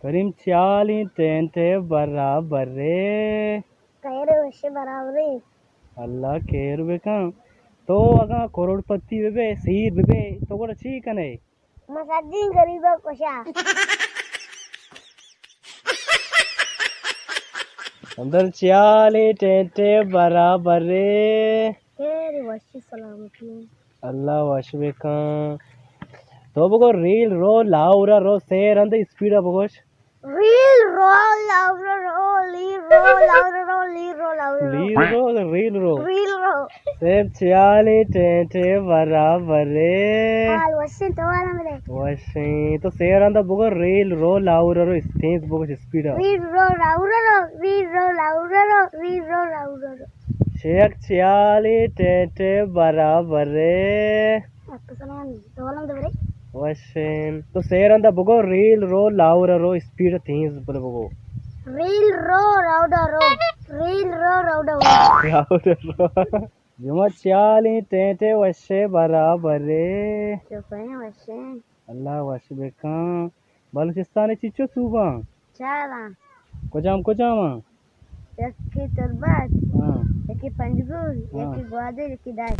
کریم چیالیں ٹینٹے برابر رے۔ خیر وش برابر رے۔ اللہ خیر بکن۔ تو اگاں کروڑ پتی بہ بے، سیر بہ بے، تو گڑا چی کنے؟ مسجین غریبا کشا۔ اندر چیالیں ٹینٹے برابر رے۔ خیر وشی سلامتی۔ اللہ وش بکن۔ تو بگو ریل رو لاہور رو سیر اند اسپیڈا بگوش۔ ریل رو لاہور رو، لیل رو لاہور رو، لیل رو لاہور رو۔ لیل رو، ریل رو۔ ریل رو۔ سیب چیالیں ٹینٹے برابر رے۔ حال وشیں تو والا ملے۔ وشیں۔ تو سیر اندا بگو ریل رو لاہور رو، تیز بگو اسپیڈا۔ ریل رو لاہور رو، ریل رو لاہور رو، ریل رو لاہور رو۔ شیخ چیالیں ٹینٹے برابر رے۔ اک سلام، تو ولم دبرے۔ وشیں۔ تو سیر اندا بگو ریل رو لاہور رو اسپیڈ تیز بل بگو۔ ریل رو راوڈا رو۔ ریل رو راوڈا رو۔ راوڈا رو۔ جمعہ چیالیں ٹینٹے وشے برابر رے۔ چوپیں وشیں۔ اللہ وش بکن۔ بلوچستان چیچو صوبہ؟ چاراں۔ کجام کجام آں؟ یکی تربت، ہاں۔ یکی پنجگور، ہاں۔ یکی گوادر، یکی دائی۔